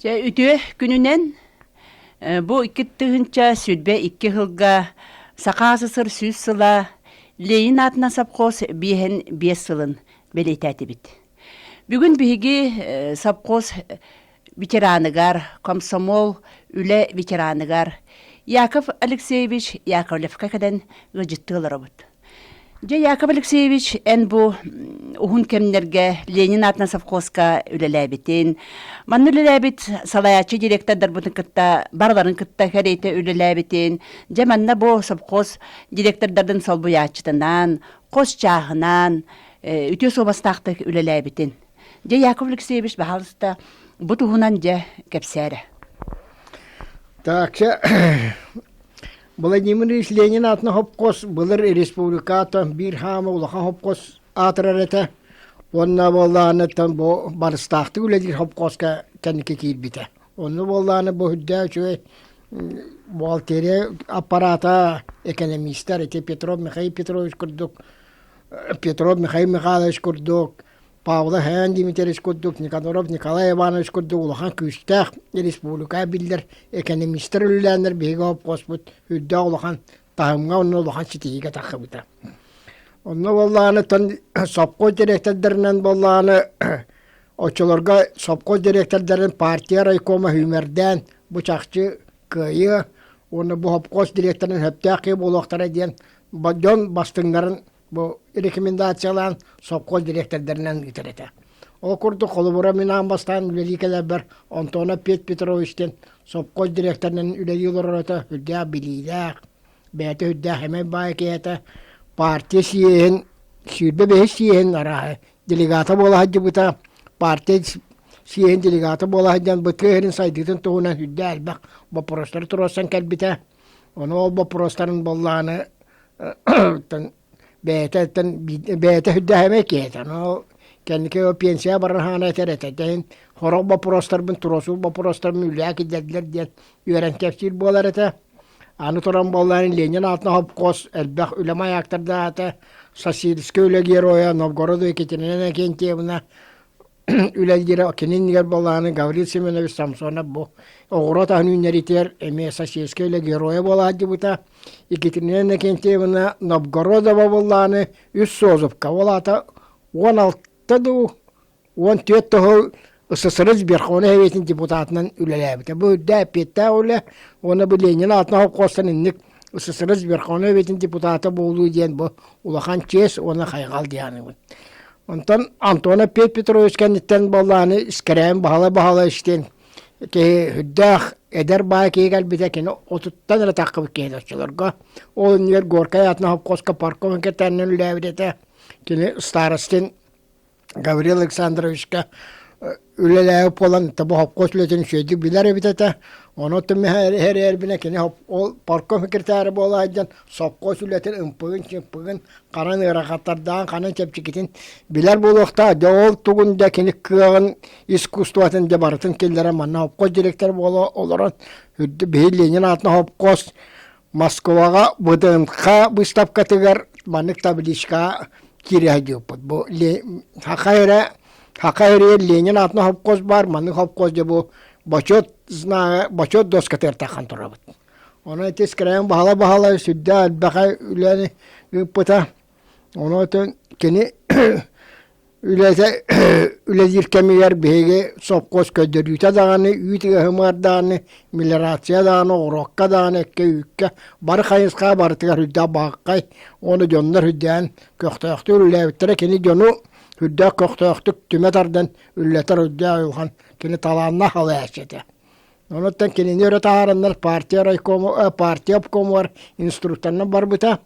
Чэ, үтүө күнүнэн бу 2022 сылга Саха СССР 100 сыла Ленин аатынан совхоз биэһин биэс сылын бэлиэтээтибит. Бүгүн биһиги совхоз ветераныгар, комсомол үлэ ветераныгар Яков Алексеевич Яковлевка кэлэн ыалдьыттыы олоробут. Дьэ, Яков Алексеевич, эн бу уһун кэмнэргэ Ленин аатынан совхозка үлэлээбитин, манна үлэлээбит салайааччы директордарбытын кытта барыларын кытта кэриэтэ үлэлээбитин, дьэ манна бу совхоз директордарын солбуйааччытынан, хос чааһынан үтүө суобастаахтык үлэлээбитин. Дьэ, Яков Алексеевич, баһаалыста, бу туһунан дьэ кэпсээ эрэ. Так, Владимир Ильич Ленин аатынан хопкуос былыр республиката биир хаама улахан хопкуос аатырар этэ. Уонна буоллаҕына бу барыстаахтык үлэлиир хопкуоска кэнники киирбитэ. Онно буоллаҕына бу үрдээх үчүгэй бухгалтерия аппарата, экономистар ити Петров Михаил Петрович курдук, Петров Михаил Михайлович курдук, Павлов Һээн Дмитриевич курдук, Никаноров Николай Иванович курдук улахан күүстээх республика биллэр экономистар үлэлээннэр биһиги хопхуоспут үрдээх улахан таһымҥа уонна улахан ситиһиигэ тахсыбыта. Онно буоллаҕына сопхуос директордарынан буоллаҕына оччолорго сопхуос директордарын партия райкома сүүмэрдээн бу чахчы кыайыа уонна бу сопхуос директорын сөптөөх киһи буолуохтара диэн дьон бастыҥнарын Бу рекомендациялаан совхоз дириэктэрдэринэн ыытар этэ. Ол курдук холобура мин аан бастаан үлэлии кэлэрбэр Антонов Петр Петрович диэн совхоз дириэктэринэн үлэлии олорор этэ, үрдээх билиилээх, бэйэтэ үрдээх эмэй баай киһи этэ. Партия съеһин, 25 съеһин арааһы делегата буола сылдьыбыта. Партия съеһин делегата буола сылдьан бу тыа сирин сайдыытын туһунан үрдээх элбэх боппуруостары туруорсан кэлбитэ. Ону ол боппуруостарын буоллаҕына бэйэтэ бэйэтэ үрдээһэмэй киһи этэ. Ону кэнники пенсия барар хаана этэр этэ. Дьэ сорох боппуруостарбын туруорсуу боппуруостарбын үлэҕэ киллэрдилэр диэн үөрэн кэпсиир буолар этэ. Аны туран буоллаҕына Ленин аатынан хопкуос элбэх үлэ маяктардаах этэ. Социалистическай үлэ геройа Новгородова Екатерина Иннокентьевна үлэлиирэ кини иннигэр буоллаҕына Гаврил Семенович Самсонов бу оҕуруот аһын үүннэриитигэр эмиэ социальскай үлэ геройа буола сылдьыбыта. Екатерина Иннокентьевна Новгородова буоллаҕына үс Созовка, ол аата 16 дуу, 14 тоһул СССР Верховнай Советын депутатынан үлэлээбитэ. Бу үрдэ эппиэттээх үлэ уонна бу Ленин аатынан холкуостан инник СССР Верховнай Советын депутата буолуу диэн бу улахан чиэс уонна хайҕал диэн Онтон Антонов Петр Петрович кэнниттэн буоллаҕына искэрээн баһылай-баһылай истиэн киһи үрдээх эдэр баай киһи кэлбитэ кини отуттан эрэ таххыбыт киһи оччолорго. Ол иннигэр Горькай аатынан хопкуоска парком кэтэннэн үлэлээбит этэ. Кини старостин Гаврил Александровичка үлэлээбит буолан бу хопкуос үлэтин үчүгэйдик билэр эбит этэ. Ону эрээрбинэ кини ол парком секретара буола сылдьан сопхуос үлэтин ымпыгын-чымпыгын ханан ыарахаттардаан, ханан чэпчэкитин билэр буолуохтаах. Дьэ ол тугун да кини кыаҕын, искусствотын дьэ барытын киллэрэн манна хопкуос директор буола олорон биһи Ленин аатынан хопкуос Москваҕа ВДНХ выставкатыгар маннык табличкаҕа киирэ сылдьыбыппыт. Бу Саха эрэ Саха эрэ Ленин аатынан хопкуос баар, маннык хопкуос дьэ бу бочуот знага, бочуот доскатыгар таххан турабыт. Онон ити Скрябин баһыла-баһыла сүрдээх элбэх үлэни ыыппыта. Онон кини үлэтэ үлэлиир кэмигэр биһиги сопхуос көрдөрүүтэ даҕаны, үүт ыаһымыгар даҕаны, мелиорация даҕаны, оҕуруокка даҕаны, эккэ-үүккэ бары хайысхаҕа барытыгар сүрдээх баһаххай уонна дьоннор үрдээн көхтөөхтүк үлэлээбиттэрэ. Кини дьону сүрдээх көхтөөхтүк түмэ тардан үлэлэтэр үрдээх улахан кини талааннаах салайааччы этэ. Онуттан кинини өрө таһаараннар партия райкому, партия обкомугар инструкторынан барбыта.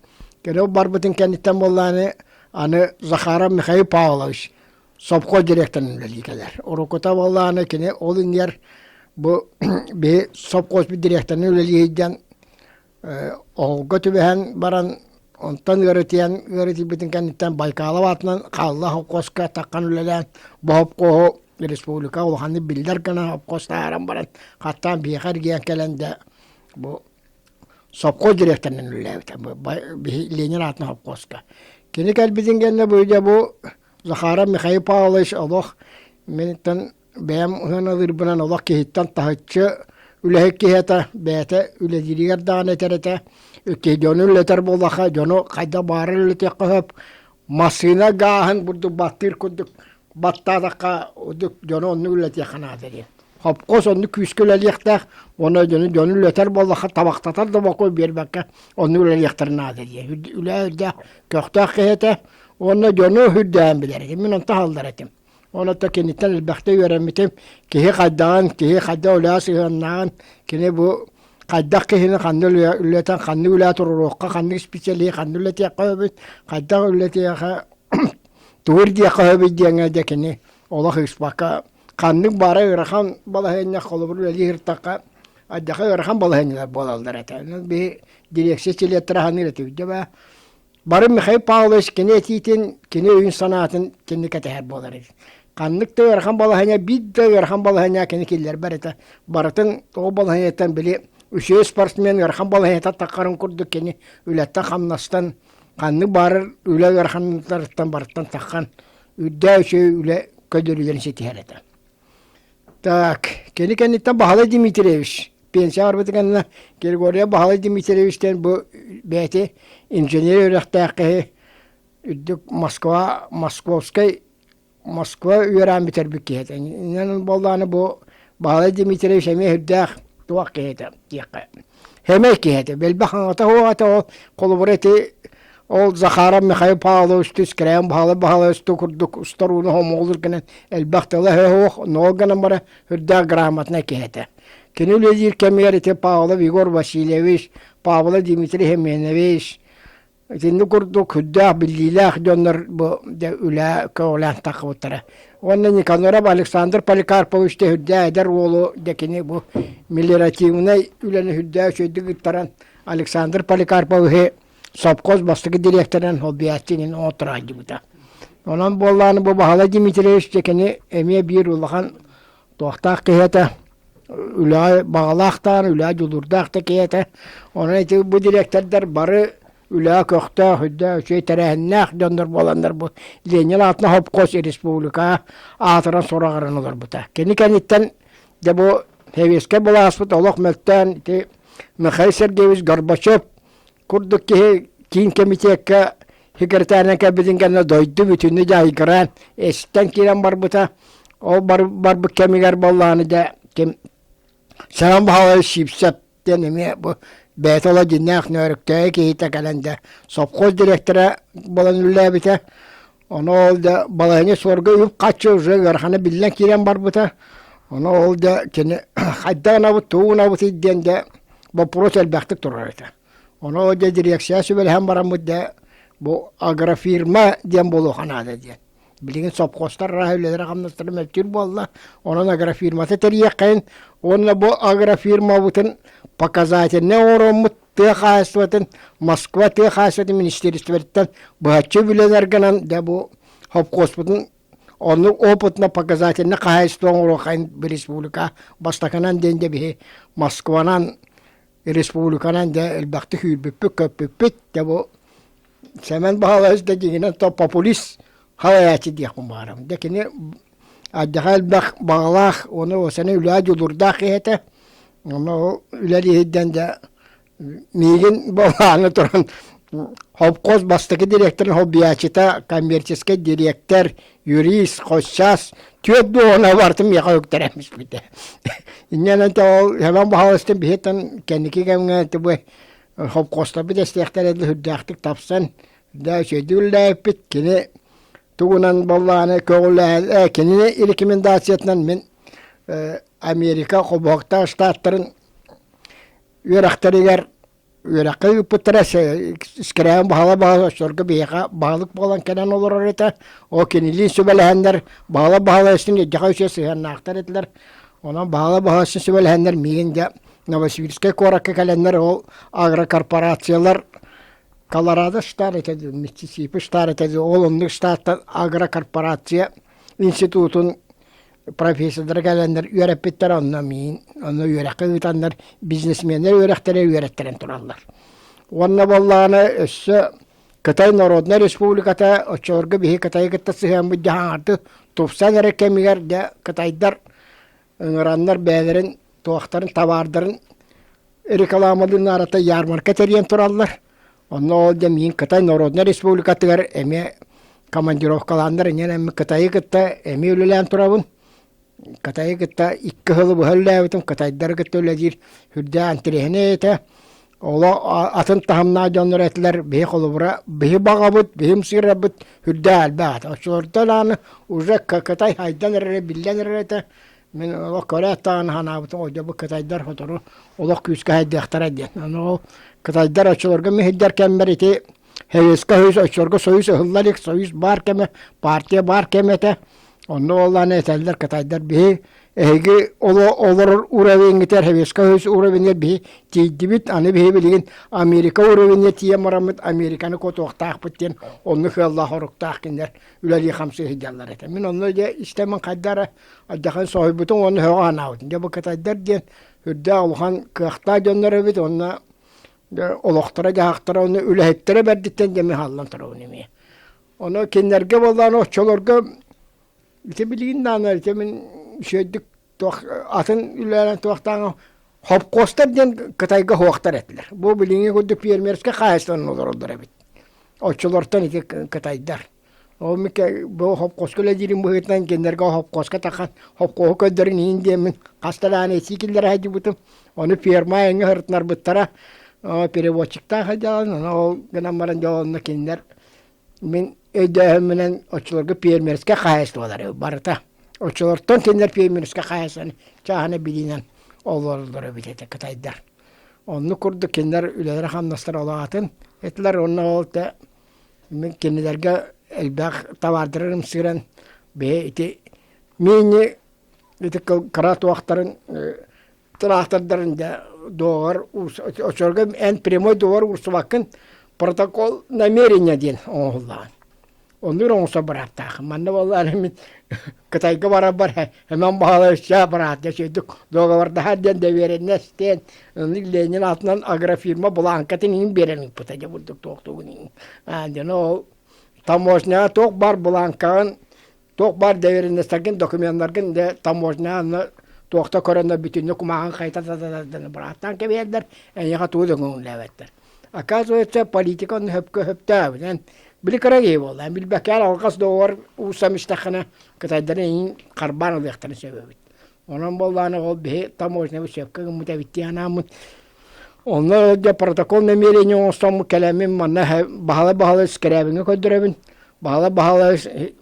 Кини барбытын кэнниттэн буоллааны аны Захаров Михаил Павлович совхоз директорынан үлэлии кэлэр. Уруккута буоллааны кини ол иннигэр бу биһи совхозпут директорынан үлэлии сылдьан Оһолго түбэһэн баран, онтон ыарытыйан, ыарытыйбытын кэнниттэн Байкалов аатынан Хаалла холкуоска таххан үлэлээн, бу хопкуоһу республика улаханнык биллэр гына хопкуос таһааран баран, хаттаан биһиэхэ эргийэн кэлэн дэ бу совхоз директорынан үлэлээбитэ биһи Ленин аатынан хопкуоска. Кини кэлбитин кэннэ бу дьэ бу Захаров Михаил Павлович олох миниттэн бэйэм ыһыаналыырбынан олох киһиттэн таһыччы үлэһит киһи этэ, бэйэтэ үлэлииригэр даҕаны этэр этэ. Киһи дьону үлэтэр буоллахха, дьону хайдах баҕарар үлэтиэххэ сөп. Массыына гааһын бурдук баттыыр курдук баттаатахха дьону оннук үлэтиэххэ наада диэн. Хопкуос оннук күүскэ үлэлиэхтээх уонна дьону дьону үлэтэр буоллахха табахтатар да бокуой биэрбэккэ оннук үлэлиэхтэрин наада диэн. Үлэ үрдээх көхтөөх киһи этэ уонна дьону үрдээн билэр этим. Мин онто аһаллар этим. Онон киниттэн элбэхтэ үөрэммитим. Киһи хайдаҕын, киһи хайдах үлэҕэ сыһыаннааҕын, кини бу хайдах киһини ханна үлэтэн, ханнык үлэ туруоруохха, ханнык специалиһы ханна үлэтиэххэ сөбүй, хайдах үлэтиэхэ тугу ирдиэххэ сөбүй диэҥҥэ дьэ кини олох ыыспакка ханнык баара ыарахан балаһыанньа холобур үлэлии сырыттахха алдьархай ыарахан балаһыанньалар буолаллар этэ. Биһи дирекция чилиэттэрэ саныыр этибит дьэ баа Бары Михаил Павлович кини этиитин, кини өйүн-санаатын кини кэтэһэр буолар эбит. Ханнык да ыарахан балаһыанньа, биир да ыарахан балаһыанньа кини киллэрбэт этэ. Барытын ол балаһыанньаттан били үчүгэй спортсмен ыарахан балаһыанньаттан таххарын курдук кини үлэттэн-хамнастан ханнык баарар үлэ ыараханнарыттан барыттан таххан үрдээх үчүгэй үлэ көрдөрүүлэрин ситиһэр этэ. Так, кини кэнниттэн Баһылай Дмитриевич пенсия барбыт кэннэ Григорий Баһылай Дмитриевич диэн бу бэйэтэ инженер үөрэхтээх киһи үрдүк Москва Московскай Москва үөрээн бүтэрбит киһи этэ. Иннинэн буоллаҕына бу Баһылай Дмитриевич эмиэ үрдээх туох киһи этэ диэххэ. Хэмэй киһи этэ. Бэлбэх аҥата суох этэ ол холобура ити ол Захаров Михаил Павлович Түскэрээн Баһылай Баһылайыс курдук устар ууну хомоҕолуур гынан элбэх тыла суох, ноол гынан бара үрдээх грамотнай киһи этэ. Кини үлэлиир кэмигэр ити Павлов Егор Васильевич, Павлов Дмитрий Семенович итинник курдук сүрдээх биллиилээх дьоннор бу үлэ көҕүлээн таххыбыттара. Уонна Никаноров Александр Поликарпович да сүрдээх эдэр уолу дьэ кини бу мелиоративнай үлэни сүрдээх үчүгэйдик ыттаран Александр Поликарповиһы совхоз бастакы дириэктэринэн солбуйааччы оҥотторо сылдьыбыта. Онон буоллаҕына бу Баһылай Дмитриевич дьэ кини эмиэ биир улахан туохтаах киһи этэ, үлэҕэ баҕалаах даҕаны, үлэҕэ дьулуурдаах да киһи этэ. Онон ити бу дириэктэрдэр бары үлэҕэ көхтөөх, үрдээх, үчүгэй тэрээһиннээх дьоннор буоланнар бу Ленин аатынан хопкуос республика аатыран сураҕыран олорбута. Кини кэнниттэн дьэ бу сэбиэскэй былааспыт олох мөлтөөн ити Михаил Сергеевич Горбачев курдук киһи киин кэмитиэккэ секретарынан кэлбитин кэннэ дойду бүтүннүү дьайгыраан эстэн киирэн барбыта. Ол барбыт кэмигэр буоллаҕына дьэ ким Саран Баһылай Сивцев диэн эмиэ бу бэйэтэ олох дьиннээх нөөрүктээйи киһитэ кэлэн дьэ совхоз директора буолан үлэлээбитэ. Ону ол дьэ балаһыанньа суорга үп-харчы уже ыарахана биллэн киирэн барбыта. Ону ол дьэ кини хайдах гынабыт, тугу гынабытый диэн дьэ боппуруос элбэхтик турар этэ. Ону дьэ дирекция сүбэлэһэн бараммыт дьэ бу агрофирма диэн буолуохха наада диэн. Билигин сопхуостар араһа үлэлэрэ-хамнастара мөлтүүр буолла. Онон агрофирмата тэрийиэххэйин уонна бу агрофирмабытын показательнай оҥороммут тыа хаһаайыстыбатын Москва тыа хаһаайыстыбатын министиэристибэтиттэн быһаччы үбүлэнэр гынан дьэ бу хопхуоспутун оннук опытно-показательнай хаһаайыстыба оҥоруоххайын республика бастакынан диэн дьэ биһи Москванан республиканан дьэ элбэхтик үүрбүппүт көппүппүт дьэ бу Сэмэн Баһылайыс да дьиҥинэн то популист халайааччы диэхпин баҕарабын дьэ кини алдьархай элбэх баҕалаах уонна уосаны үлэҕэ дьулуурдаах киһи этэ онно ол үлэлииһиттэн дьэ миигин буолааны туран Хопкуос бастакы директорын солбуйааччыта, коммерческий дириэктэр, юрист, хосчас түөрт дуоһуна барытын миэхэ үктэрэн испитэ. Инньэ ол Семен Баһылайыстан биһиттэн кэнники кэмҥэ бу хопкуостарбыт эстиэхтэрэ үрдээхтик тапсан, да үчүгэйдик үлэлээбиппит. Кини тугунан буоллаҕына көҕүлээн, кинини рекомендациятынан мин Америка Холбоһуктаах Штаттарын үөрэхтэригэр үөрэххэ ыыппыттара искирээн баһыла баһыла оччолорго биһиэхэ баһылык буолан кэлэн олорор этэ ол кинилиин сүбэлэһэннэр баһыла баһыла истин илдьэхэ үчүгэй сыһыаннаахтар этилэр онон баһыла баһыла истин сүбэлэһэннэр миигин дьэ Новосибирскай куоракка кэлэннэр ол агрокорпорациялар Колорадо штат этэ Миссисипи штат этэ ол оннук штаттан агрокорпорация институтун профессордара кэлэннэр үөрэппиттэр онно миин онно үөрэххэ ыытаннар бизнесменнэр үөрэхтэрэ үөрэттэрэн тураллар уонна буоллаҕына өссө Кытай Народнай Республиката оччолорго биһи Кытайы кытта сыһыаммыт дьаһаҥарды. тупсан эрэр кэмигэр дьэ кытайдар ыҥыраннар бэйэлэрин туохтарын табаардарын рекламалыыр наарата ярмарка тэрийэн тураллар. Онно ол дьэ миин Кытай Народнай Республикатыгар эмиэ командировкалааннар инньэ эмиэ Кытайы кытта эмиэ үлэлээн турабын. Кытайы кытта икки сылы быһа үлэлээбитим, кытайдары кытта үлэлиир сүрдээх интэриэһинэй этэ. Оло атын таһымнаах дьоннор этилэр, биһи холобура, биһи баҕабыт, биһи ымсыырабыт сүрдээх элбэх этэ. Оччолортон аны уже Кытай хайдан эрэрэ биллэн эрэр этэ. Мин олох көрөөт даҕаны санаабытым, о дьэ бу кытайдар сотору олох күүскэ хайдыахтара диэн. Аны ол кытайдар оччолорго мин сылдьар кэммэр ити Советскай Союз оччолорго Союз ыһылла илик, Союз баар кэмэ, партия баар кэмэ этэ. Онно ол аны этэллэр кытайдар биһи эһиги олорор уровеҥҥитигэр Советскай Союз уровеньгар биһи тиийдибит, аны биһи билигин Америка уровеньга тиийэн бараммыт Американы куотуохтаахпыт диэн оннук сыаллаах-соруктаах кинилэр үлэлии-хамсыы сылдьаллар этэ. Мин онно дьэ истэммин хайда эрэ алдьархай соһуйбутум уонна сөҕө санаабытым. Дьэ бу кытайдар диэн үрдээх улахан кыахтаах дьоннор эбит уонна олохторо-дьаһахтара уонна үлэһиттэрэ бэрдиттэн дьэ мин хааллан турабын эмиэ. Ону кинилэргэ буоллаҕына оччолорго ити билигин даҕаны ити мин үчүгэйдик туох атын үлэлээн туохтааҕы хопкуостар диэн Кытайга суохтар этилэр. Бу билиҥҥи курдук фермерскэй хаһаайыстыбанан олороллор эбит. Оччолортон ити кытайдар. Ол бу хопкуоска үлэлиирим быһыытынан кинилэргэ хопкуоска тахан хопкуоһу көрдөрүн иһин диэммин хас да даҕаны этии киллэрэ сылдьыбытым. Ону ферма эҥҥэ сырытынарбыттара переводчиктаах сылдьаҕын, ону ол гынан баран дьэ онно кинилэр мин өйдөөһүммүнэн оччолорго фермерскэй хаһаайыстыбалар барыта. Оччолортон кинилэр фермерскэй хаһаайыстыбаны чааһына билиинэн олороллор эбит этэ кытайдар. Оннук курдук кинилэр үлэлэрэ-хамнастара улаатын этилэр уонна ол тэ Мин кинилэргэ элбэх табаардары ымсыыран бэйэ ити миини ити кыра туохтарын тыраахтардарын дьэ договор оччолорго эн прямой договор уурсубаккын протокол намерения диэн оҥоһуллаҕын. Оннук оҥосто бырааттаахым. Манна буоллаҕына мин Кытайга барарбар Семен Павловича быраат дьэ үчүгэйдик договордаһар диэн доверенность диэн Ленин аатынан агрофирма булааҥкатын иһин биэрэн ыыппыта дьэ бурдук туохтуугун иһин. Дьоно ол таможняҕа туох баар булааҥкаҕын туох баар доверенностаргын докуменнаргын дьэ таможняҕа онно туохта көрөннөр бүтүннүү кумааҕын хайта бырааттаан кэбиһэллэр эйиэхэ тугу да көҥүллээбэттэр. Оказывается, политика онно сөпкө сөптөөбүнэн били кыра киһи буолла. Билбэккэ алҕас доҕор уусам истэххинэ кытайдары эйигин харбаан ылыахтарын сөп эбит. Онон буоллаҕына ол биһи таможнябыт сөпкө гыммыт эбит дии анааммыт. Онно дьэ протокол намерение оҥостоммут кэлэммин манна баһылай-баһылай скрябиҥҥа көрдөрөбүн. Баһылай-баһылай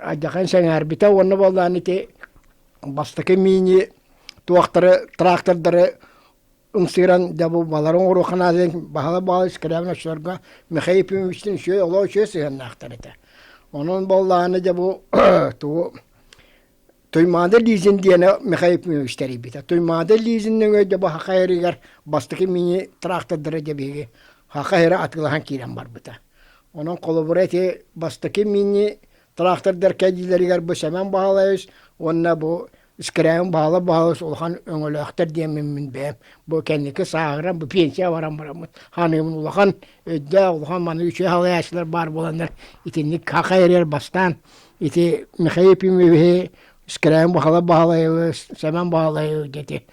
алдьархайын сэҥээрбитэ уонна буоллаҕына ити бастакы миини туохтары трактордары ымсыыран дьэ бу балары оҥоруохха наада диэн баһыла-баһыла Скрябин оччолорго Михаил Ефимовичтыын үчүгэй олох үчүгэй сыһыаннаахтар этэ. Онон буоллаҕына дьэ бу тугу Туймаада Лизин диэни Михаил Ефимович тэрийбитэ. Туймаада Лизин нөҥүө дьэ бу Саха сиригэр бастакы мини-трактордары дьэ биһиги Саха сирэ атыылаһан киирэн барбыта. Онон холобура ити бастакы мини трактордар кэлиилэригэр бу Сэмэн Баһылайыс уонна бу Скрябин баһыла баһылыс улахан өҥөлөөхтөр диэммин мин бэйэм бу кэнники сааһыран бу пенсия баран бараммыт ханыыбын улахан өйдөөх улахан маны үчүгэй салайааччылар баар буоланнар итинник хака эрэр бастаан ити Михаил Ефимовиһы Скрябин Баһыла Баһылаевы Сэмэн Баһылаевы дети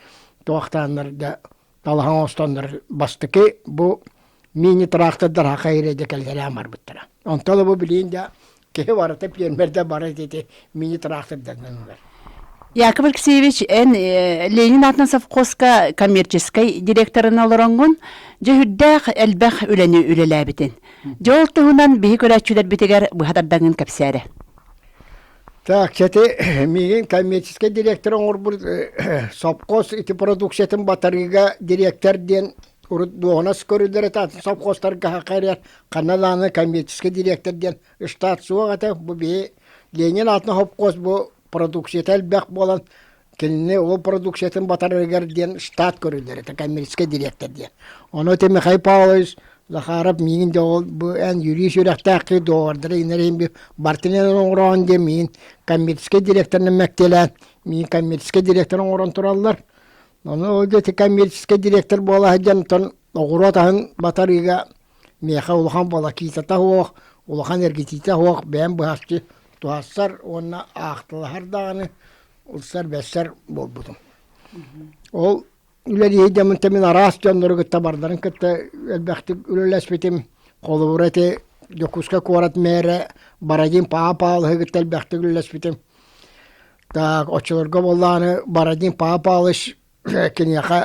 туохтааннар да талаһан оҥостоннор бастакы бу мини-трактордар хака эрэ кэллэрээн барбыттара. Онтон бу билигин да киһи барыта пиэрмэрдэ бары ити мини-трактордарынан ылар. Яков Алексеевич, эн Ленин аатынан совхозка коммерческий директорын олороҥҥун, дьэ үрдээх элбэх үлэни үлэлээбитин. Дьэ ол туһунан биһи көрөөччүлэрбитигэр быһа тардаҥын кэпсээрэ. Так, кстати, миигин коммерческий директор оҥорбут совхоз ити продукциятын батарыыга директор диэн урут дуоһунас көрүллэр этэ, атын совхозтарга хайар ханна даҕаны коммерческий директор диэн штат суох этэ. Бу биһи Ленин аатынан совхоз бу продукцията элбэх буолан кинини ол продукциятын батарарыгар диэн штат көрүллэр этэ, коммерческий директор диэн. Ону ити Михаил Павлович Захаров миигин дьэ ол бу эн юрист үөрэхтээх киһи доҕордоро иннэрин би бартынен оҥороон диэн миигин коммерческий директорынан мэктиэлээн миигин коммерческий директор оҥорон тураллар. Ону ол ити коммерческий директор буола сылдьан оттон оҕуруот аһын батарыыга миэхэ улахан волокитата суох, улахан эргитиитэ суох бэйэм быһаччы. туһассар уонна аахталаһар даҕаны ылсар-бэссэр буолбутум. Ол үлэлии сылдьаммын мин араас дьоннору кытта бардарын кытта элбэхтик үлэлэспитим. Холобура ити Дьокуускай куорат мээрэ Бородин Паа Павловиһы кытта элбэхтик үлэлэспитим. Так, оччолорго буоллаҕына Бородин Паа Павлович киниэхэ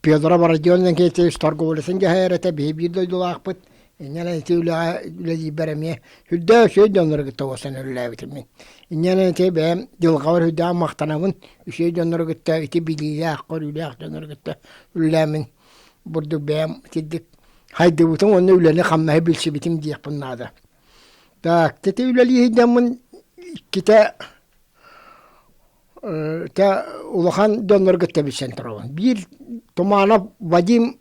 Петр Бородин Никитич торговлятын дьаһайар этэ, биһи биир дойдулаахпыт. Инньэ ити үлэҕэ үлэлиирбэр эмиэ үрдээх үчүгэй дьоннору кытта уосан үлэлээбитим мин. Инньэ ити бэйэм дьылҕабар үрдээх махтанабын, үчүгэй дьоннору кытта ити билиилээх, көрүүлээх дьоннору кытта үлэлээммин бурдук бэйэм итирдик хайдыбытым уонна үлэни-хамнаһы билсибитим диэхпин наада. Так, ити үлэлии сылдьаммын иккитэ Тэ улахан дьоннорго кытта билсэн турабын. Биир Туманов Вадим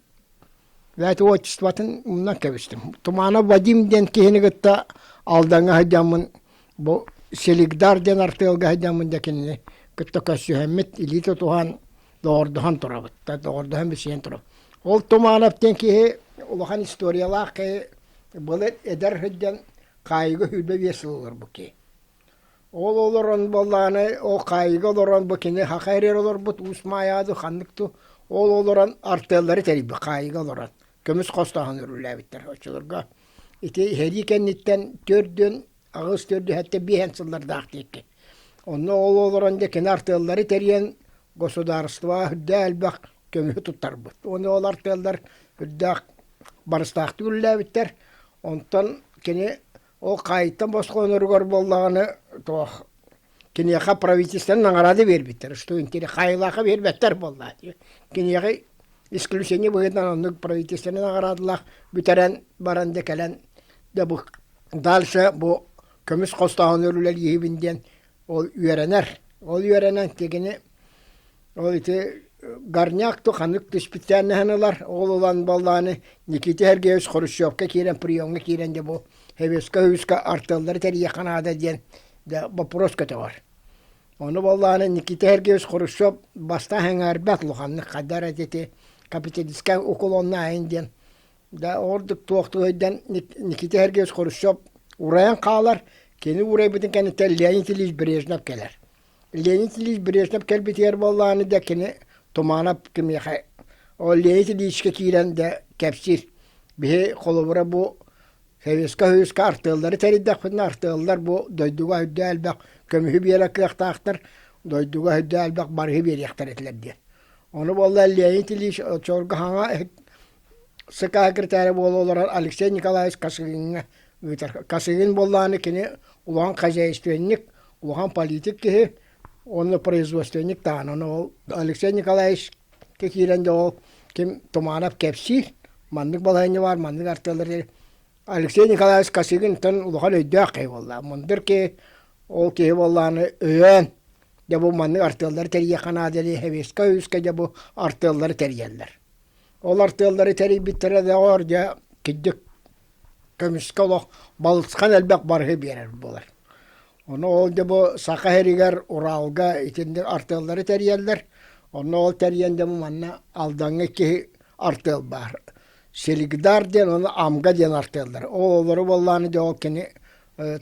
бэйэтэ отчествотын умнан кэбистим. Туманов Вадим диэн киһини кытта Алдаҥҥа сылдьаммын бу Селигдар диэн артыалга сылдьаммын дьэ кинини кытта көрсүһэммит, илии тутуһан, доҕордоһон турабыт. Доҕордоһон билсиһэн турабыт. Ол Туманов диэн киһи улахан историялаах киһи былыр эдэр сылдьан хаайыыга 25 сыл олорбут киһи. Ол олорон буоллаҕына, ол хаайыыга олорон бу кини саха эрэр олорбут Уус Маайаады ханнык ту ол олорон артыаллары тэрийбит хаайыыга олорон көмүс хостооһун өрүүлээбиттэр оччолорго. Ити сэрии кэнниттэн төрдүн аҕыс төрдү сэттэ биэһэн сыллардаах диэки. Онно ол олорон дьэ кини артыаллары тэрийэн государство үрдээх элбэх көмүһү туттарбыт. Уонна ол артыаллар үрдээх барыстаахтык үлэлээбиттэр. Онтон кини Ол хаайыттан босхолоноругар буоллаҕына туох киниэхэ правительство наҕараада биэрбиттэр, что хаайылаахха биэрбэттэр буоллаа. Киниэхэ исключение быһыытынан оннук правительственнай наҕараадалаах бүтэрэн баран дьэ кэлэн дьэ бу дальше бу көмүс хостооһунугар үлэлииһибин диэн ол үөрэнэр. Ол үөрэнэн кини Ол ити горняк ту ханнык түспүттээниһэн ылар, ол ылан буоллаҕына Никита Сергеевич Хрущевка киирэн приемҥа киирэн дьэ бу Советскай Союзка артыаллары тэрийиэххэ наада диэн дьэ вопрос көтөҕөр. Ону буоллаҕына Никита Сергеевич Хрущев бастаан сэҥээрбэт улаханнык хайдах эрэ ити капиталистскай уклоннааһын диэн да ордук туохтуһуйдан Никита Сергеевич Хрущев урайан хаалар, кини урайбытын кэнниттэн Леонид Ильич Брежнев кэлэр. Леонид Ильич Брежнев кэлбитигэр буоллаҕына да кини Туманов кимиэхэ ол Леонид Ильичкэ киирэн да кэпсиир. Биһи холобура бу Советскай Союзка артыаллары тэрийдэхпитинэ артыаллар бу дойдуга үрдэ элбэх көмүһү биэрэр кыахтаахтар, дойдуга үрдэ элбэх барыһы биэриэхтэр этилэр диэн. Ону буолла Леонид Ильич оччолорго хаҥа СК секретаря буола олорор Алексей Николаевич Косыгиҥҥа ыытар. Косыгин буоллаҕына кини улахан хозяйственник, улахан политик киһи уонна производственник даҕаны. Ону ол Алексей Николаевичка киирэн дьэ ол ким Туманов кэпсиир, маннык балаһыанньа баар, маннык артыаллар Алексей Николаевич Косыгинтан улахан өйдөөх киһи буолла. Мындыр киһи, ол киһи буоллаҕына өйөөн дьэ бу маннык артыаллары тэрийиэххэ наада диэн Советскай Союзка дьэ бу артыаллары тэрийэллэр. Ол артыаллары тэрийбиттэрэ доҕоор дьэ кырдьык көмүскэ олох балысхан элбэх барыһы биэрэр буолар. Ону ол дьэ бу Саха сиригэр Уралга итинник артыаллары тэрийэллэр. Онно ол тэрийэн дьэ бу манна Алдаҥҥа киһи артыал баар. Селигдар диэн уонна Амга диэн артыаллар. Ол олору буоллаҕына дьэ ол кини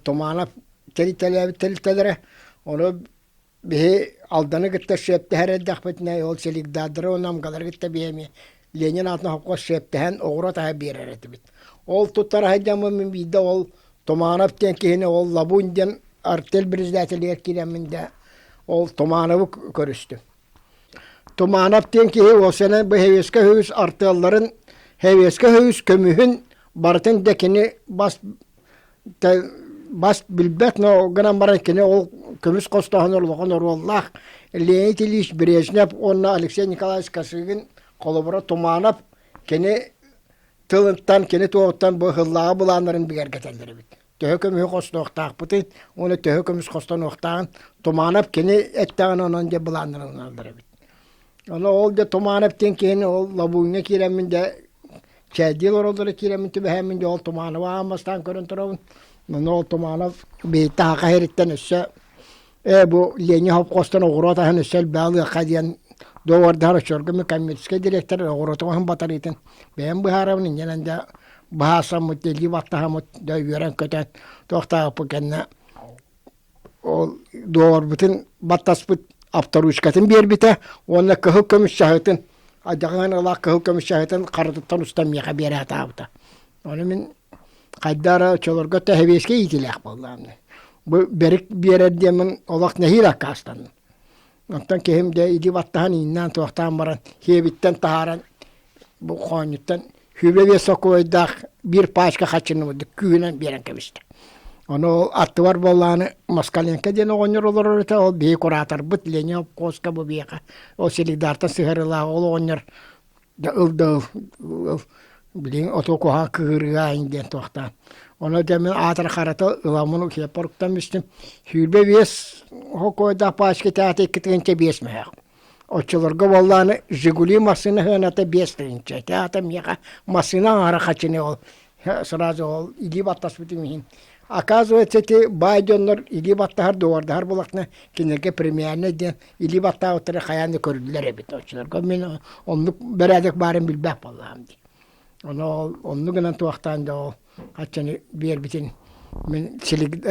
Туманов тэрилтэлээбит тэрилтэлэрэ. Ону Биһи Алданы кытта шефтэһэр эрдэхпитинэ, ол селигдардары уонна амгалары кытта биһи эмиэ Ленин аатынан холкуос шефтэһэн оҕуруот аһа биэрэр этибит. Ол туттара сылдьаммын мин биирдэ ол Туманов диэн киһини ол Лабунь диэн артель председателигэр киирэммин да ол Тумановы көрүстүм. Туманов диэн киһи уопсайынан бу Советскай Союз артыалларын Советскай Союз көмүһүн барытын да кини бас бас билбэт, но гынан баран кини ол көмүс хостооһун улахан оруоллаах Леонид Ильич Брежнев уонна Алексей Николаевич Косыгин холобура Туманов кини тылыттан, кини туоҕуттан бу сыллааҕы былааннарын бигэргэтэллэр эбит. Төһө көмүһү хостуохтаахпытын уонна төһө көмүс хостонуохтааҕын Туманов кини эттэҕинэ онон дьэ былааннарын ылыналлар эбит. Ону ол дьэ Туманов диэн киһини ол Лабуҥҥа киирэммин дьэ чээйдии олороллоро киирэммин түбэһэммин дьэ ол Тумановы аан бастаан көрөн турабын. Ону ол Туманов биһиги Саха сириттэн өссө ээ бу Ленин совхозтан оҕуруот аһын өссө элбэҕи ылыахха диэн договордаһар оччолорго мин коммерческий директор оҕуруотум аһын батарыытын бэйэм быһаарабын инньэнэн дьэ быһаарсаммыт илии баттаһаммыт дьэ үөрэн-көтөн туохтаахпыт кэннэ. Ол дуобарбытын баттаспыт авторучкатын биэрбитэ уонна кыһыл көмүс чаһытын адьаҕаһын ылаах кыһыл көмүс чаһытын харытыттан устан миэхэ биэрэ сатаабыта. Ону мин хайда эрэ оччолорго тэһэбиэскэ иитилээх буоллаҕым. Бу бэрик биэрэр диэммин олох нэһиилэ аккаастанным. Оттон киһим дьэ илии баттаһан ииннээн туохтаан баран сиэбиттэн таһааран бу хоонньуттан 25 сокуойдаах биир пачка хаччыны курдук күүһүнэн биэрэн кэбистэ. Ону ол аттыбар буоллаҕына Москаленко диэн оҕонньор олорор этэ, ол биһи кураторбыт Леня Обкоска бу биһиэхэ ол Селигдартан сыһарылаах ол оҕонньор да ыл да ыл, ыл билигин оту куһаҕан кыһыырыга ин диэн туохтаан. Ону дьэ мин аатыр харата ыламмын утуйаппар уктан бистим. 25 хокуойдаах пачка таата 2 5 мөһөөх. Оччолорго буоллааны Жигули массыына сыаната 5 тыһыынча. Таата миэхэ массыына аҥаара хачыны ол сразу ол илии баттаспытым иһин. Оказывается, эти баай дьоннор илии баттаһар, дуордаһар буолахтына кинилэргэ премиальнай диэн илии баттаабыттары хайаан да көрүллэр эбит. Оччолорго мин оннук бэрээдэк баарын билбэт буоллаҕым дии. Ону ол оннук гынан туохтаан да ол хаччаны биэрбитин мин силик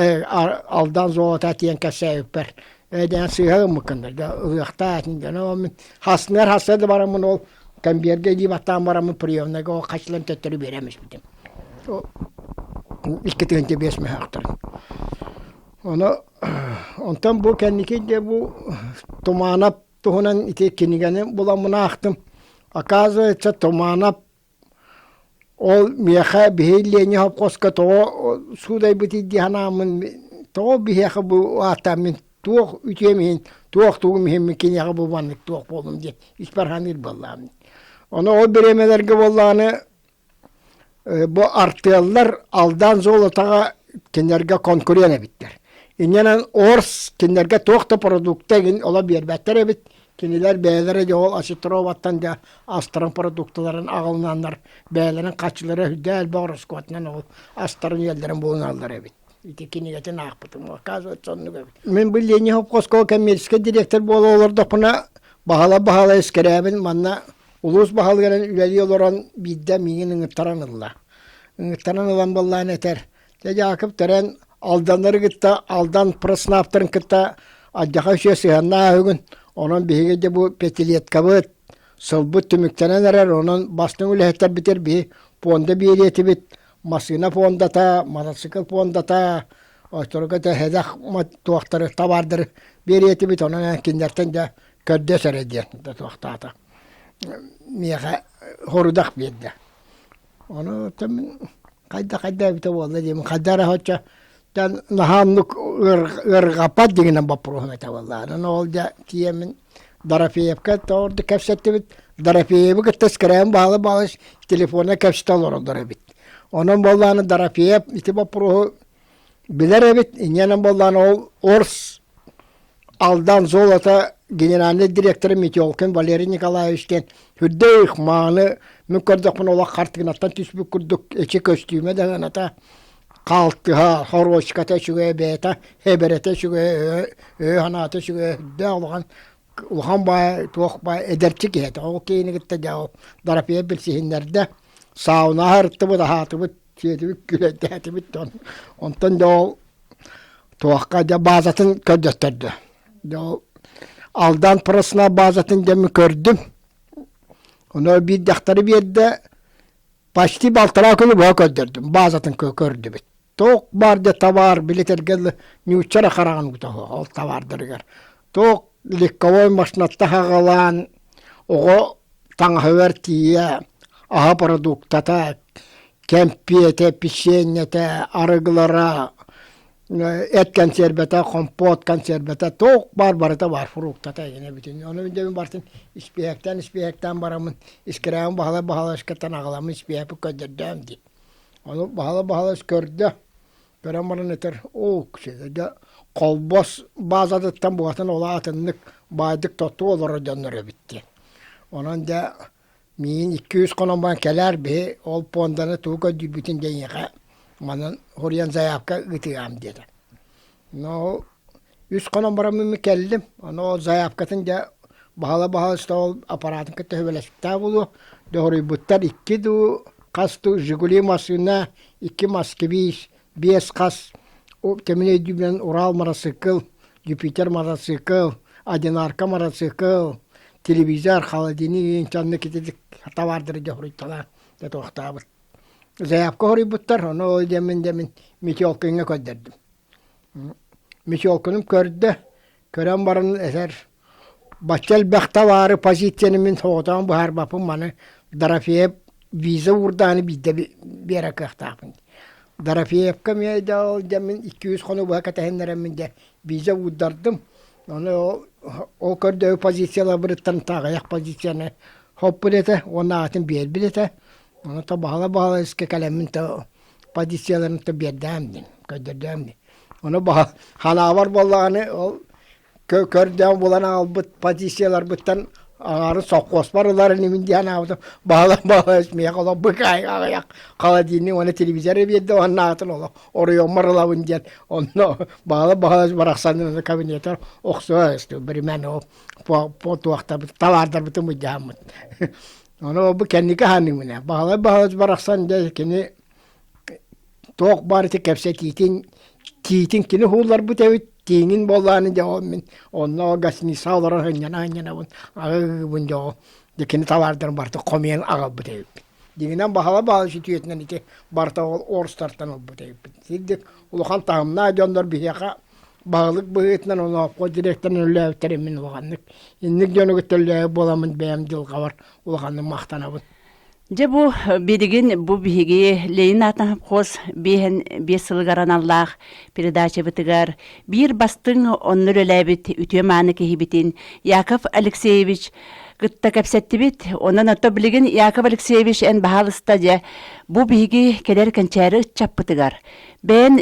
Алдан золото тиэн кэпсээбиппэр ээ диэн сыыһа гыммыккын да ылыахтаа этин диэн ол мин хасныар хасса да бараммын ол конвергэ илии баттаан бараммын приемнайга ол хаччыларын төттөрү биэрэн испитим. 2 5 мөһөөхтөрүн. Ону онтон бу кэнники дьэ бу Туманов туһунан ити кинигэни буламмын аахтым. Оказывается, Туманов ол миэхэ биһи Леня совхозка тоҕо суудайбытый дии санааммын тоҕо биһиэхэ бу ааттаан мин туох үтүөм иһин, туох тугум иһин мин киниэхэ бу маннык туох буоллум диэн испэр саныыр буоллаҕым. Ону ол бириэмэлэргэ буоллаҕына Бу артыаллар Алдан золотоҕа кинилэргэ конкурент эбиттэр. Инньэнэн Орс кинилэргэ туох да продукта игин оло биэрбэттэр эбит. Кинилэр бэйэлэрэ дьэ ол Осетроваттан дьэ астарын продукталарын аҕалынаннар бэйэлэрин хаччылара үрдэ элбэх ороскуотунан ол астарын-үөллэрин булуналлар эбит. Ити кинигэтин аахпытым, оказывается, оннук эбит. Мин бу Ленин совхозка коммерческий директор буола олордохпуна баһыла-баһыла искэрээбин манна Улуус баһылыгынан үлэлии олорон биирдэ миигин ыҥыттаран ылла. Ыҥыттаран ылан буоллаан этэр: «Дьэ, Дьаакып төрөөн Алданнары кытта, Алдан проснаптарын кытта алдьархай үчүгэй сыһыаннаах үһүгүн. Онон биһиги дьэ бу пятилеткабыт, сылбыт түмүктэнэн эрэр, онон бастыҥ үлэһиттэрбитигэр биһи пуонда биэриэ этибит. Массыына пуондата, мотоцикл пуондата, оччолорго дьэ сэдэх туохтары, табаардары биэриэ этибит. Онон кинилэртэн дьэ көрдөс эрэ диэн да туохтаата миэхэ хорудах биэрдэ ону мин хайда хайда эбитэ буолла диэмин хайда эрэ соччо наһаа оннук ыарырҕаппат дигинэн боппуруоһум этэ буолла ол дьэ тиийэммин Дорофеевка ордук кэпсэттибит Дорофеевы кытта скрэм баалы баалыс телефонна кэпсэтэ олороллор эбит онон буоллааны Дорофеев ити боппуруоһу билэр эбит инньэнэн буоллааны ол Орс Алдан золото генеральнай директора Метелкин Валерий Николаевич диэн үрдээх мааны мин көрдөхпүнэ олох хартыынаттан түспүт курдук эчи көстүүмэ даҕаната хаалтыһа, хоруочката үчүгэйэ бэйэтэ эбэрэтэ үчүгэйэ өйө санаата үчүгэйэ үрдээх улахан улахан баай туох баай эдэрчи киһи этэ ол киһини кытта дьэ ол Дорофеев билсиһиннэрдэ саунаҕа ырыттыбыт аһаатыбыт сиэтибит күлэйдээтибит онтон дьэ ол Туохха дьэ баазатын көрдөттөрдө. Дьэ ол Алдан Просна баазатын дьэ көрдүм. Ону биир дьахтары биэрдэ, почти балтараа күнү быһа көрдөрдүм, баазатын көрдүбүт. Туох баар дьэ табаар билэтэргэ ньуучча эрэ хараҕын уута ол табаардарыгар. Туох легковой машинатта хаҕалаан оҕо таҥаһыгар тиийэ аһа продуктата, кэмпиэтэ, печеньэтэ, арыгылара, эт консервата, компот консервата, туох баар барыта баар, фруктата игинэ бүтүн. Ону мин барытын испиэһэктээн испиэһэктээн бараммын, искирээҕин баһылай баһылайскаттан аҕаламмын испиэһэкпин көрдөрдөм дии. Ону баһылай баһылайс көрдө, көрөн баран этэр, оо, дьэ Холбос баазатыттан бугатын ол атыннык баайдык тоттуу олорор дьоннор эбит диэн. Онон дьэ Миигин 200 хонон баран кэлээр биһи ол пуонданы тугу көрдүүрбүтүн дьэ эйиэхэ манан суруйан заявка ыытыам диэтэ. Но үс хонон баран мин кэллим. Ону ол заявкатын дьэ баһыла-баһылыста ол аппаратын кытта сөбүлэспиттээх буолуо. Дьоһуруйбуттар икки дуу, хас дуу Жигули массыына, икки Москвич, биэс хас. кэмин өйдүүбүнэн Урал марассыкыл, Юпитер марассыкыл, Одинарка марассыкыл, телевизор, холодильник инчаннык ититик табаардары дьоһуруйталаан туохтаабыт. Заявка хоруйбуттар, ону ол диэммин дэмин Метелкиҥҥа көрдөрдүм. Метелкиным көрдө, көрөн баран этэр Бачча элбэх табаары позицияны мин соҕотоон быһаарбаппын маны Дорофеев виза уурдааны биирдэ биэрэр кыахтаахпын. Дорофеевка эмиэ дьэ ол дьэ мин 200 хонук быһа кэтэһиннэрэммин дьэ виза уурдардым. Ону ол, ол көрдөбү позицияларбыттан аҕыйах позицияны хоппут этэ уонна аатын биэрбит этэ. Ону то баһыла-баһыла искэ кэлэммин то позицияларын то биэрдэм дин, көрдөрдөм дин. Ону баһа ханаабар буоллаҕына ол көрдөөн булан аҕалбыт позицияларбыттан аҥаарын сопхуоспар ылар инибин диэн аабытым баһылай баһылай миэхэ олох быкаайык аҕыйах холодильник уонна телевизор биэрдэ уонна аатын олох оройуоммар ылабын диэн онно баһылай баһылай барахсан кабинетар охсуо биримэн ол туохтарбыт табаардарбытын мыдьааммыт ону бу кэнники хаанныыбын баһылай баһылай барахсан дьэ кини туох баар ити кэпсэтиитин тиитин кини уһуулларбыт эбит тииҥин буоллаҕына дьэ ол мин онно гостиница олорон сынньана-сынньанабын аҕыыбын дьэ ол дьэ кини табаардарын барыта хомуйан аҕалбыт эбиппит дьиҥинэн баһыла-баһыла сүтүөтүнэн ити барыта ол орстартан ылбыт эбиппит сирдик улахан таһымнаах дьоннор биһиэхэ баһылык быһыытынан олооххо директорынан үлэлээбиттэрин мин улаханнык инник дьону кытта үлэлээбит буоламмын бэйэм дьылҕабар улаханнык махтанабын. Дьэ бу билигин бу биһиги Ленин аатынан совхоз биэһэн биэс сылыгар аналлаах передачабытыгар биир бастыҥ онно үлэлээбит үтүө-мааны киһибитин Яков Алексеевич кытта кэпсэттибит. Онон ото билигин Яков Алексеевич эн баһаалыста дьэ бу биһиги кэлэр кэнчээри ыччаппытыгар бэйэн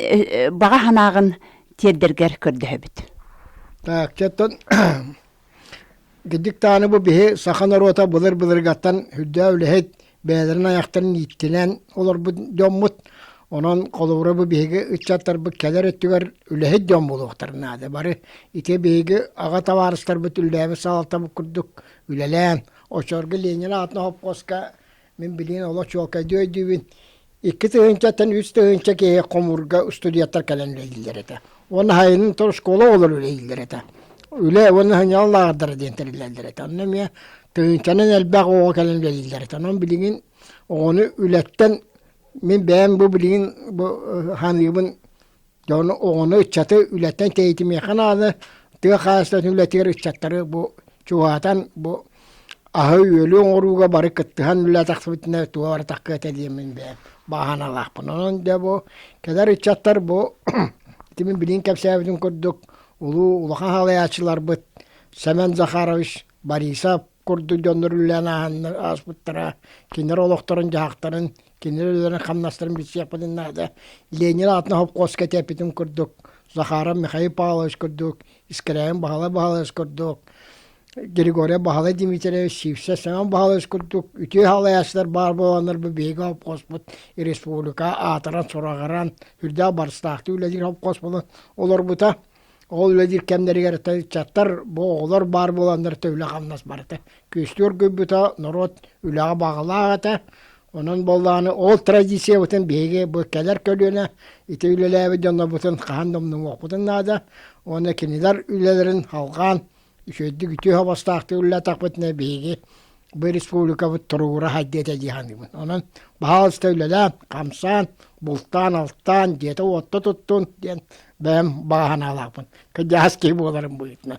баҕа санааҕын тиэрдэргэр көрдөһөбүт. Так, четтон Кырдьык даҕаны бу биһи саха норуота былыр-былыргаттан үрдээх үлэһит, бэйэлэрин айахтарын ииттинэн олорбут дьоммут. Онон холобура бу биһиги ыччаттарбыт кэлэр өттүгэр үлэһит дьон буолуохтарын наада. Бары ити биһиги аҕа табаарыстарбыт үлэлээбит салалтабыт курдук үлэлээн, оччолорго Ленин аатынан хопхуоска Мин билигин олох чуолкайдыы өйдүүбүн. 2 тыһыынчаттан 3 тыһыынча киһи хомуурга студенттар кэлэн үлэлииллэр этэ. Уонна сайынын то школа оҕолор үлэлииллэр этэ. Үлэ уонна сынньалаҥ лааҕырдара диэн тэриллэллэр этэ. Онно эмиэ тыһыынчанан элбэх оҕо кэлэн үлэлииллэр этэ. Онон билигин оҕону үлэттэн мин бэйэм бу билигин бу ханыыбын Дьону, оҕону, ыччаты үлэттэн тэйитимиэхэ наада. Тыа хаһаайыстыбатын үлэтигэр ыччаттары бу чугаһатан, бу аһы-үөлү оҥорууга бары кыттыһан үлэ тахсыбытына туох эрэ таххыа этэ диэммин бэйэм бааһыналаахпын. Онон дьэ бу кэлэр ыччаттар бу ити мин билигин кэпсээбитим курдук улуу улахан салайааччыларбыт Сэмэн Захарович Борисов курдук дьоннор үлэлээн ааспыттара, кинилэр олохторун-дьаһахтарын Кинилэр үлэлэрин-хамнастарын билсиэхпитин наада. Ленин аатынан хопхуоска тэппитим курдук, Захаров Михаил Павлович курдук, Искряин Баһылай Баһылайович курдук, Григорий Баһылай Дмитриевич, Сивцев Семен Баһылайович курдук үтүө салайааччылар баар буоланнар бу биһиги хопхуоспут республика аатыран-сураҕыран, үрдээх барыстаахтык үлэлиир хопхуос буолан олорбута. Ол үлэлиир кэмнэригэр ыччаттар, бу оҕолор баар буоланнар үлэ-хамнас барыта күөстүү оргуйбута, норуот үлэҕэ баҕалаах этэ. Онон буоллаҕына ол традициябытын биһиги бу кэлэр көлүөнэ ити үлэлээбит дьоннорбутун хаһан да умнумуохпутун наада. Уонна кинилэр үлэлэрин салҕаан үчүгэйдик үтүө хабастаахтык үлэлээтэхпитинэ биһиги бу республикабыт туругура сайдыа этэ дии саныыбын. Онон баһаалыста үлэлээн, хамсаан, бултаан-алтаан, дьиэтэ-уотта туттун диэн бэйэм баҕа санаалаахпын. Кырдьаҕас киһи буоларым быһыытынан.